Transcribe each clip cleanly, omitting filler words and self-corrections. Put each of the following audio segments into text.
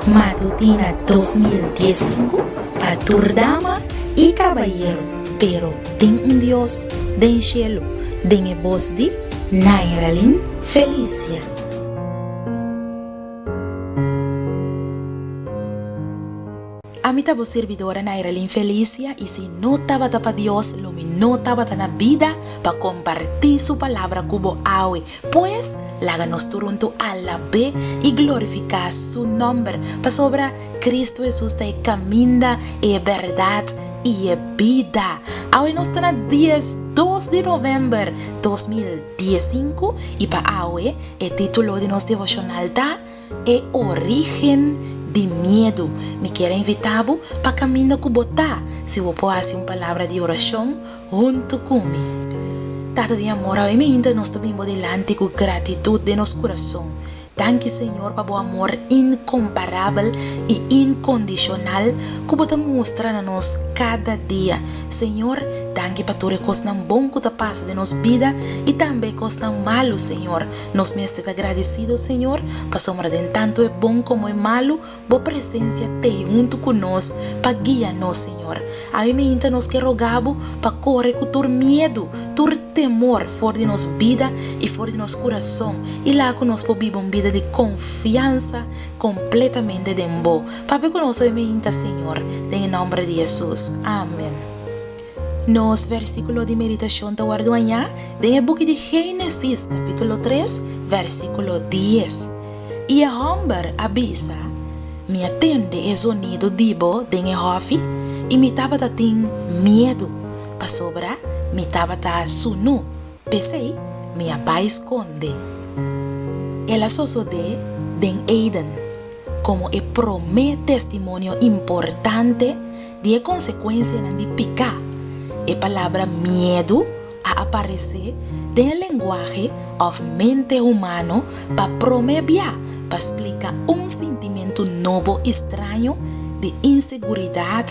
Matutina 2015 pa tur dama i kabayero, pero tin un Dios den shelu, den e bos di Nairalyn Felicia. Ami ta bo sirbidora Nairalyn Felicia i si no tabata pa Dios lo mi no tabata na bida pa kompartí su palabra ku bo awe. Pues, laga nos tur huntu alab'é i glorifiká su nòmber, pasobra Kristu Hesus ta e kaminda, e bèrdat i e bida. Awe nos ta na 12 di novèmber 2015 i pa awe e título di nos devoshonal ta, E orígen di miedu. Mi kier a invitá bo pa kaminda ku bo ta, si bo por hasi un palabra di orashon huntu ku mi. Tata di amor, awe mainta nos ta bin bo dilanti ku gratitut den nos kurason. Danki Señor pa bo amor inkomparabel i inkondishonal ku bo ta mustra na nos kada dia. Señor, danki pa tur e kosnan bon ku ta pasa den nos bida i tambe e kosnan malu, Señor. Nos mester ta gradesido, Señor, pasobra den tantu e bon komo e malu, Bo presensia t'ei huntu ku nos pa guia nos, Señor. Awe meinta nos ke roga Bo pa kore ku tur miedu, tur temor for di nos bida i for di nos kurason i laga ku nos por biba un bida di konfiansa kompletamente den Bo. Papia ku nos awe meinta, Señor, den e nòmber di Hesus. Amen. Nos versíkulo di meditashon ta wòrdu hañá den e buki di Génesis, kapítulo tres, versíkulo dies. I e hòmber a bisa, Mi a tende e zonido di bo den e hòfi, i mi tabata tin miedu, pasobra mi tabata sunú, p'esei mi a bai skonde. El a sosodé den Eden, komo e promé testimonio importante di e konsekuensianan di piká. E palabra miedu a aparesé den e lenguahe òf mente humano pa promé bia pa splika un sintimentu nobo i straño di inseguridat,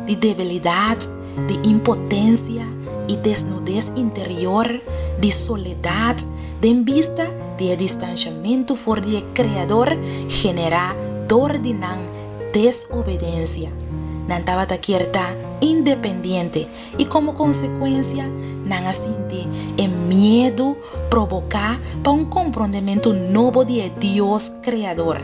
di debilidat, di impotensia i desnudes interior, di soledat den bista di e distanshamentu for di e Kreador generá dor di nan desobedensia. Nan tabata kier ta independiente i komo konsekuensia nan a sinti e miedu proboká pa un komprondementu nobo di e Dios Kreador.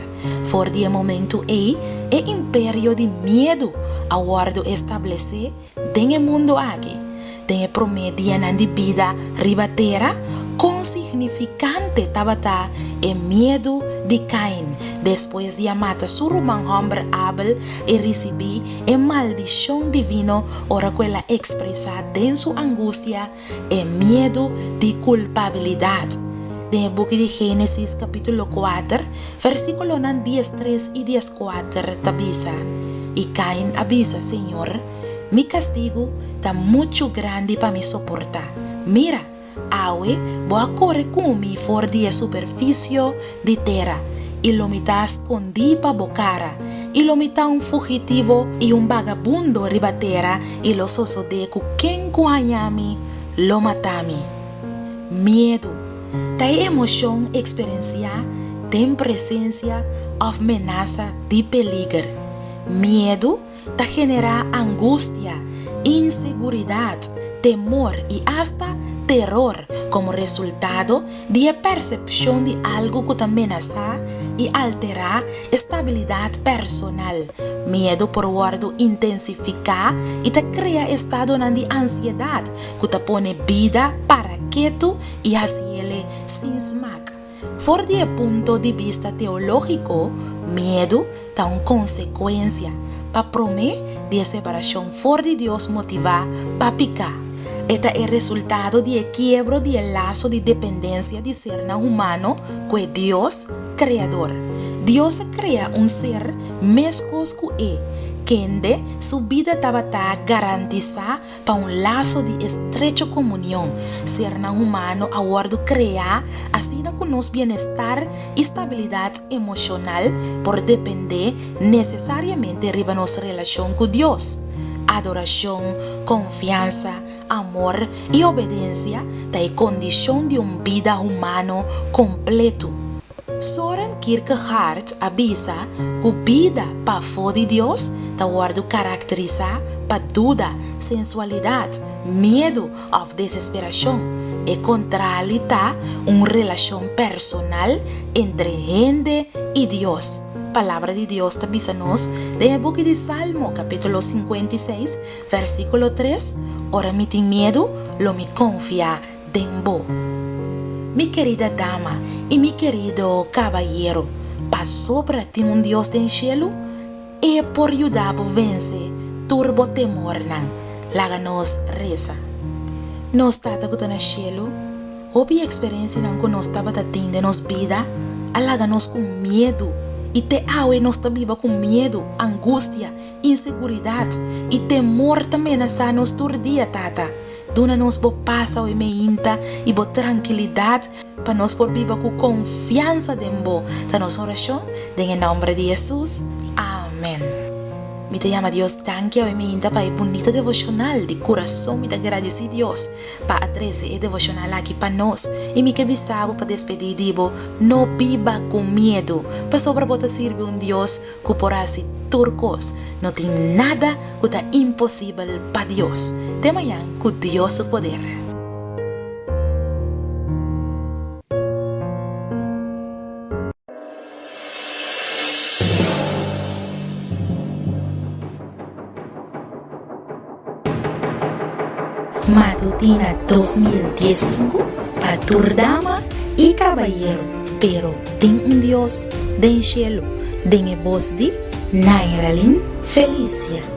For di e momentu ei, e imperio di miedu a wòrdu establesé den e mundu aki. Den e promé dianan di bida riba tera, kon signifikante tabata e miedu di Kain despues di a mata su ruman hòmber Abel i risibí e maldishon divino ora ku el a ekspresá den su angustia e miedu di kulpabilidat. Den e buki di Génesis kapítulo kuater, versíkulonan diestres i dieskuater ta bisa, I Kain a bisa Señor, Mi kastigu ta muchu grandi pa mi soportá. Mira, awe bo a kore ku mi for di e superfisio di tera, i lo mi ta skondí pa bo kara, i lo mi ta un fugitivo i un bagabundo riba tera, i lo sosodé ku ken ku haña mi lo mata mi. Miedu ta e emoshon eksperensiá den presensia òf menasa di peliger. Miedu ta generá angustia, inseguridat, temor i asta teror komo resultado di e persepshon di algu ku ta menasá i alterá e stabilidat personal. Miedu por wòrdu intensifiká i ta krea estadonan di ansiedat ku ta pone bida para ketu i hasiele sin smak. For di e punto di bista teológiko, miedu ta un konsekuensia, pa promé, di e separashon for di Dios motivá pa piká. E ta e resultado di e kiebro di e laso di dependensia di sernan humano ku e Dios Kreador. Dios a krea un ser meskos ku e, kende su bida tabata garantisá Pa un laso di estrecho komunion, sernan humano a wòrdu kreá asina ku nos bienestar i stabilidat emoshonal por dependé nesesariamente riba nos relashon ku Dios. Adorashon, konfiansa, amor i obedensia ta e kondishon di un bida humano kompletu. Soren Kierkegaard a bisa ku bida pafó di Dios ta wòrdu karakterisá pa duda, sensualidat, miedu òf desesperashon. E kontrali ta un relashon personal entre hende i Dios. Palabra di Dios ta bisa nos den e buki di Salmo kapítulo 56 versíkulo 3, Ora mi tin miedu, lo mi konfia den bo. Mi kerida dama i mi kerido kabayero, pasobra tin un Dios den shelu, E por yuda bo vense tur bo temornan. Laga nos resa. Nos Tata ku ta na shelu, hopi eksperensianan ku nos tabata tin den nos bida a laga nos ku miedu i te awe nos ta biba ku miedu, angustia, inseguridat i temor ta menasá nos tur dia, Tata. Duna nos bo pas awe meinta i bo trankilidat pa nos por biba ku konfiansa den bo, ta nos orashon den e nòmber di Hesus. Amèn. Mi ta yama Dios danki awe meinta pa e bunita devoshonal. Di kurason mi ta gradisí Dios pa a trese e devoshonal aki pa nos. I mi ke bisa bo pa despedí di bo, no biba ku miedu, pasobra bo ta sirbi un Dios ku por hasi tur kos. No tin nada ku ta imposibel pa Dios. Te mañan ku Dios su poder. Matutina 2015 pa tur dama i kabayero, pero tin un Dios den shelu, den e bos di Nairalyn Felicia.